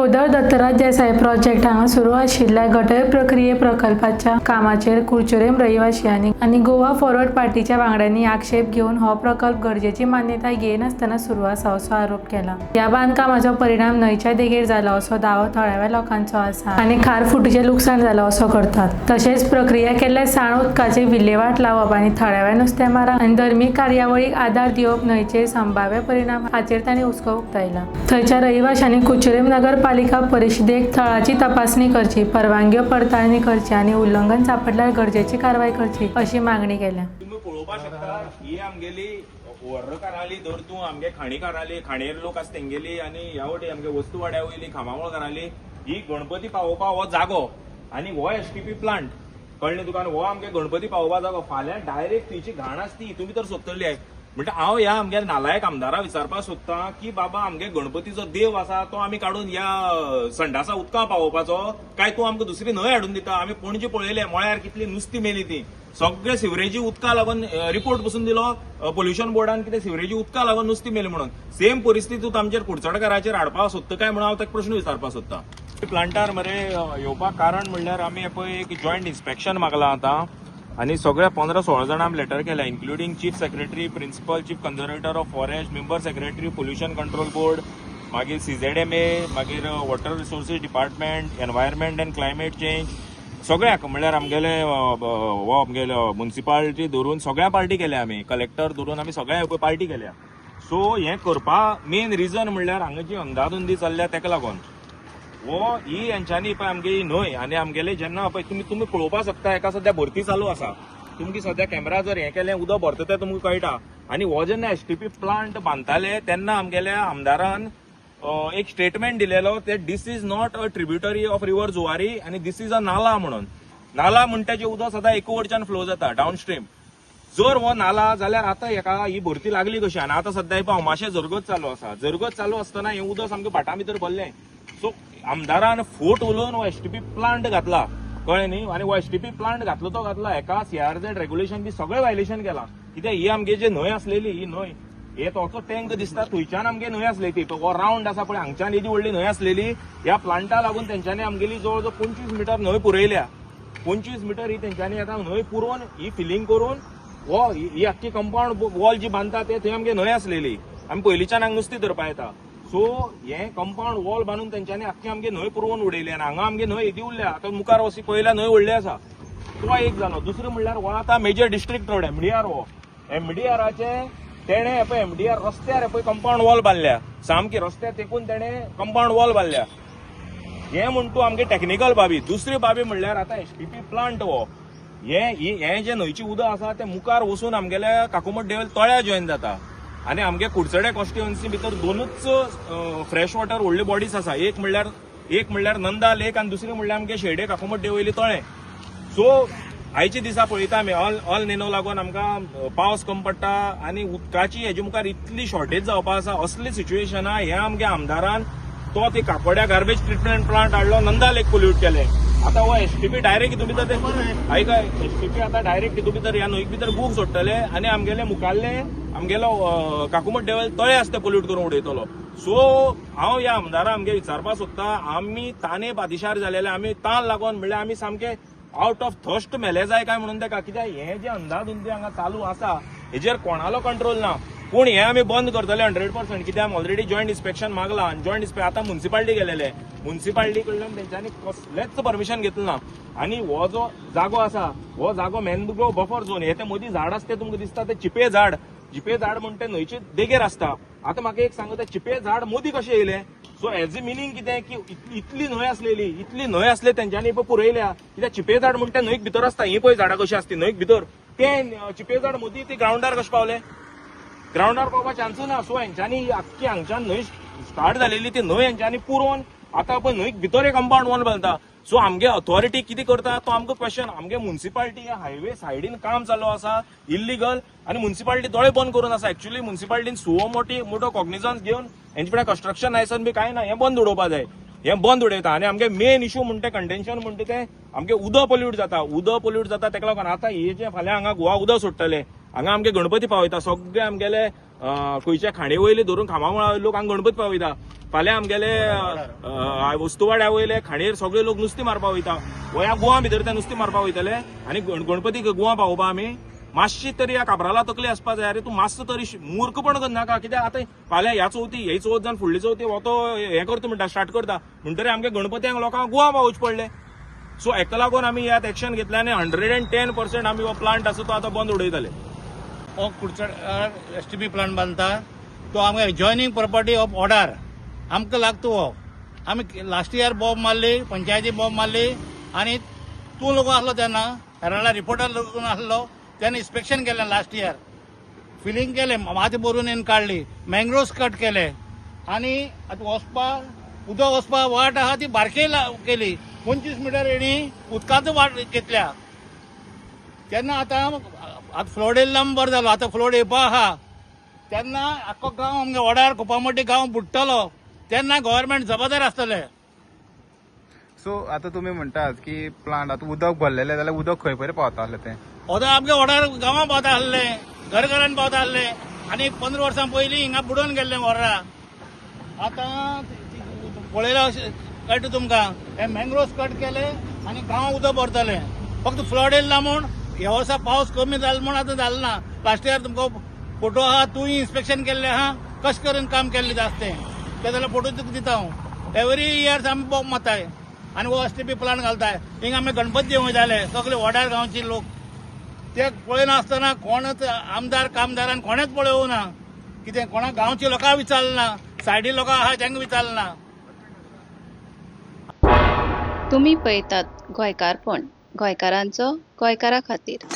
Other Dattaraj Desai project हांगा सुरू आशिल्ल्या गटर प्रक्रिये प्रकल्पाच्या कामाचेर कुडचोरेम रहिवाशियांनी आनी गोवा फॉरवर्ड पार्टीच्या वांगड्यांनी आक्षेप घेवन हो प्रकल्प गरजेची मान्यताय घेयनासतना सुरू आसा असो आरोप केला. ह्या बांदकामाचो परिणाम न्हंयच्या देगेर जाला असो दावो थळाव्या लोकांचो आसा आनी खारफुटीचें लुकसाण जालां असो करतात. तशेंच प्रक्रिया केल्ल्या साण उदकाची विल्हेवाट लावप आनी थळाव्या नुस्तेमारांक आनी धर्मीक कार्यावळीक आदार दिवप न्हंयचेर संभाव्य परिणाम हाचेर तांणी हुस्को उक्तायला. थंयच्या रहिवाशांनी कुडचोरेम नगरपालिका परिशदेक थळाची तपासणी करची, परवानग्यो पडताळणी करची आनी उल्लंघन सापडल्यार गरजेची कारवाय करची अशी मागणी केल्या. तुमी पळोवपाक शकता, ही आमगेली वर्रकाराली धर तूं, आमगे खाणीकाराली, खाणेर लोक आसा तेंगेली आनी ह्या वटेन आमगे वस्तू वाड्या वयली खामावळकाराली ही गणपती पावोवपा हो जागो आनी हो एसटीपी प्लांट, कळ्ळें तुका? आनी हो आमगे गणपती पावोवपा जागो. फाल्यां डायरेक्ट थंयची घाण आसा ती हितून भितर सोदतली आहे. म्हणटा हांव ह्या आमगे नालायक आमदारा विचारपाक सोदता की बाबा, आमगे गणपतीचो देव आसा तो आमी काडून ह्या संडासा उदका पावोवपाचो काय तूं आमकां दुसरी न्हंय हाडून दिता? आमी पणजे पळयले, मळ्यार कितली नुस्ती मेली ती सगळे सिवरेजी उदका लागून. रिपोर्ट पसून दिलो पोल्युशन बोर्डान कितें सिवरेजी उदका लागून नुस्ती मेली म्हणून. सेम परिस्थिती तूं आमचेर कुडचडकाराचेर हाडपाक सोदता काय म्हणून हांव ताका प्रश्न विचारपाक सोदता. प्लांटार मरे येवपाक कारण म्हणल्यार आमी पळय एक जॉयंट इन्स्पेक्शन मागलां आतां आनी सगळ्या 15-16 जाणांक लेटर केल्या, including Chief Secretary, Principal Chief Conservator of Forest, Member Secretary, Pollution Control Board, मागीर सीझेडएमए, मागीर Water Resources Department, Environment and Climate Change, सगळ्याक. म्हणल्यार आमगेले हो आमगेले मुन्सिपालिटी धरून सगळ्या पार्टी केल्या आमी, कलेक्टर धरून आमी सगळ्या पार्टी केल्या. सो हें करपा मेन रिजन म्हणल्यार हांगा जी अंदाधुंदी चल्ल्या तेका लागून. हो ही हेंच्यांनी पळय आमगे ही न्हंय आनी आमगेले जेन्ना पळय तुमी पळोवपाक शकता, हेका सद्या भरती चालू आसा. तुमकां सद्या कॅमेरा जर हें केलें, उदक भरता तें तुमकां कळटा. आनी हो जेन्ना एसटीपी प्लांट बांदताले तेन्ना आमगेल्या आमदारान एक स्टेटमेंट दिलेलो ते "This is not a tributary of river Zuari आनी this is a nala" म्हणून. नाला म्हणटा तेजें उदक सदां एका वटच्यान फ्लो जाता डावन स्ट्रीम. जर हो नाला जाल्यार आतां हेका ही भरती लागली कशी? आनी आतां सद्या पळय अमाशे जरगत चालू आसा. जरगत चालू आसतना हें उदक सामकें भाटां भितर भरलें. सो आमदारान फोट उलोवन हो एसटीपी प्लांट घातला, कळ्ळें न्ही? आनी हो एसटीपी प्लांट घातलो तो घातला, हेका सीआरझेड रेग्युलेशन बी सगळें व्हायलेशन केलां. कित्याक ही आमगे जे न्हंय आसलेली, ही न्हंय, हे तोचो टँक दिसता, थंयच्यान आमगे न्हंय आसली ती. हो रावंड आसा पळय, हांगच्यान येदी व्हडली न्हंय आसलेली. ह्या प्लांटा लागून तेंच्यांनी आमगेली जवळ जवळ 25 मिटर न्हंय पुरयल्या. 25 मिटर ही तेंच्यांनी आतां न्हंय पुरोवन, ही फिलिंग करून हो ही ही आख्खी कंपाऊंड वॉल जी बांदता ते थंय आमगे न्हंय आसलेली. आमी पयलींच्यान हांगा नुस्तीं धरपा येता. सो हे कंपाऊंड वॉल बांदून तेंच्यांनी आख्खी आमगे न्हंय पुरोवन उडयली आनी हांगा आमगे न्हंय येदी उरल्या. आतां मुखार वचून पळयल्यार न्हंय व्हडली आसा. तो एक जालो. दुसरें म्हणल्यार हो आतां मेजर डिस्ट्रिक्ट रोड, एमडीआर. हो एमडीआराचे तेणे पळय एमडीआर रस्त्यार पळय कंपाऊंड वॉल बांदल्या. सामकी रस्त्यार तेकून तेणे कंपाऊंड वॉल बांदल्या. हे म्हण तूं आमगे टॅक्निकल बाबी. दुसरी बाबी म्हणल्यार आतां एसटीपी प्लांट हो हे हे जे न्हंयची उदक आसा ते मुखार वचून आमगेल्या काकुमट देवल तळ्या जॉयन जाता. आनी आमगे कुडचडे कॉन्स्टिट्युएन्सी भितर दोनूच फ्रेश वॉटर व्हडले बॉडीज आसा. एक म्हणल्यार नंदा लेक आनी दुसरी म्हणल्यार आमगे शेडे काकुमट देवयली तळें. सो आयच्या दिसा पळयता आमी, ऑल ऑल निनो लागून आमकां पावस कम पडटा आनी उदकाची हेजे मुखार इतली शॉर्टेज जावपा आसा. असली सिच्युएशना हे आमगे आमदारान तो ते काकोड्या गार्बेज ट्रिटमेंट प्लांट हाडलो, नंदा लेक पोल्यूट केले. आतां हो एसटीपी डायरेक्ट हितून भितर, ते आयकाय, एसटीपी आतां डायरेक्ट हितून भितर ह्या न्हंयक भितर बूक सोडटले आनी आमगेले मुखाल्ले आमगेलो काकुमट देवल तळे आसा ते पोल्यूट करून उडयतलो. सो हांव ह्या आमदारा आमगे विचारपाक सोदता, आमी ताने बादिशार जालेले, आमी तान लागून म्हणल्यार आमी सामके आउट ऑफ थर्स्ट मेले जाय काय म्हणून तेका. कित्याक हे जे अंदाधुंदी हांगा चालू आसा हेजेर कोणालो कंट्रोल ना. पूण हे आमी बंद करतले 100%. कित्याक आमी ऑलरेडी जॉयंट इन्स्पेक्शन मागला आनी जॉयंट इन्स्पे आतां मुन्सिपालिटी गेलेले, मुन्सिपालिटी कडल्यान तेंच्यांनी कसलेच परमिशन घेतलें ना. आनी हो जो जागो आसा, हो जागो मॅनग्रोव बफर झोन. हे ते मदीं झाड आसा ते तुमकां दिसता, ते चिपे झाड. चिपे झाड म्हणटा ते न्हंयचे देगेर आसता. आतां म्हाका एक सांगा, ते चिपे झाड मदीं कशें येयलें? सो एज ए मिनींग कितें की इतली न्हंय आसलेली, इतली न्हंय आसले तेंच्यांनी पळय पुरयल्या. कित्याक चिपे झाड म्हणटा ते न्हंयक भितर आसता. ही पळय झाडां कशी आसता न्हंयक भितर. ते चिपे झाड मदीं ती ग्रावंडार कशें पावले? ग्रावंडार पावपा चान्सूच ना. सो हेंच्यांनी ही आख्खी हांगच्यान न्हंय स्टार्ट जालेली ती न्हंय हेंच्यांनी पुरोवन आतां पळय न्हंयक भितर एक कंपाऊंड वॉल बांदता. सो आमगे अथॉरिटी कितें करता तो आमकां क्वेश्चन. आमगे मुन्सिपालिटी हायवे सायडीन काम चालू आसा इल्लिगल आनी मुन्सिपालिटी दोळे बंद करून आसा. एक्चुअली मुन्सिपालिटीन सुओ मोठी मोठो कॉग्निजन्स घेवन हेंचे फुडें कंस्ट्रक्शन लायसन बी कांय ना, हें बंद उडोवपा जाय. हें बंद उडयता. आनी आमगे मेन इशू म्हणटा, कंटेन्शन म्हणटा तें आमगे उदक पोल्यूट जाता. उदक पोल्यूट जाता तेका लागून आतां हे जे फाल्यां हांगा गोवा उदक सोडटले, हांगा आमगे गणपती पावयता. सगळे आमगेले खंयच्या खाणे वयले धरून खामामळा लोक हांगा गणपती पावयता. फाल्यां आमगेले वस्तुवाड्या वयले खाणीर सगळे लोक नुस्तें मारपा वयता, ह्या गोवा भितर ते नुस्तें मारपा वयतले आनी गणपतीक गोवा पावोवपा आमी मातशी तरी ह्या काब्राला तकली आसपा जाय. अरे तूं मातसो तरी मूर्खपण करनाका, कित्याक आतां फाल्यां ह्या चवथी, ही चवथ जावन फुडली चवथी हो तो हें करता म्हणटा, स्टार्ट करता म्हणटरी आमगे गणपत्यांक लोकांक गोवा पावोवचें पडलें. सो हेका लागून आमी ह्यात एक्शन घेतलें आनी 110% आमी हो प्लांट आसा तो आतां बंद उडयतले. हो कुडचड एसटीपी प्लांट बांदता तो आमकां एडजॉयनींग प्रॉपर्टी ऑफ ऑर्डर आमकां लागता हो. आमी लास्ट इयर बॉम्ब मारली, पंचायती बॉम्ब मारली आनी तूं लोक आसलो तेन्ना हेराल्डा रिपोर्टर लोक आसलो तेन्ना इन्स्पेक्शन केलें लास्ट इयर, फिलींग केलें, माती भरून येवन काडली, मँग्रोव्स कट केले आनी आतां वचपाक उदक वचपाक वाट आहा ती बारकी केली, 25 मिटर हेणी उदकाचो वाट घेतल्या. तेन्ना आतां आतां फ्लोड येयल्लो बरो जालो, आतां फ्लोड येवपा आहा तेन्ना आख्खो गांव आमगे वडार कुपामटी गांव बुडटलो, तेन्ना गव्हर्मेंट जबाबदार आसतले. सो आता तुम्ही म्हणटात की प्लांट आता उदक भरलेले जाल्यार उदक खंय पर्यंत पावता आसलें तें? उदक आमगे वडार गांवां पावता आसलें, घर घरान पावता आसलें आनी 15 वर्सां पयलीं हिंगा बुडोवन गेल्लें व्हरा. आतां पळयलां अशें कळटा तुमकां, हे मँग्रोव्स कट केले आनी गांवां उदक भरतलें. फक्त फ्लड येयला म्हूण ह्या वर्सा पावस कमी जालो म्हूण आतां जालें ना. लास्ट इयर तुमकां फोटो आहा, तूंय इन्स्पेक्शन केल्लें आहा, कशें करून काम केल्लें जास्त तें, ते जाल्यार फोटो तुका दिता हांव. एवरी इयर्स आमी बॉम्ब मारताय आनी हो एसटीपी प्लांट घालताय. हिंगा आमी गणपती देवूं जाले सगळे वडार गांवचे लोक ते पळयनासतना कोणच आमदार कामदारान कोणेच पळोवं ना, कितें कोणा गांवच्या लोकांक विचारलें ना, सायडी लोकां आहा तांकां विचारलें ना. तुमी पळयतात गोंयकारपण, गोंयकारांचो गोंयकारा खातीर.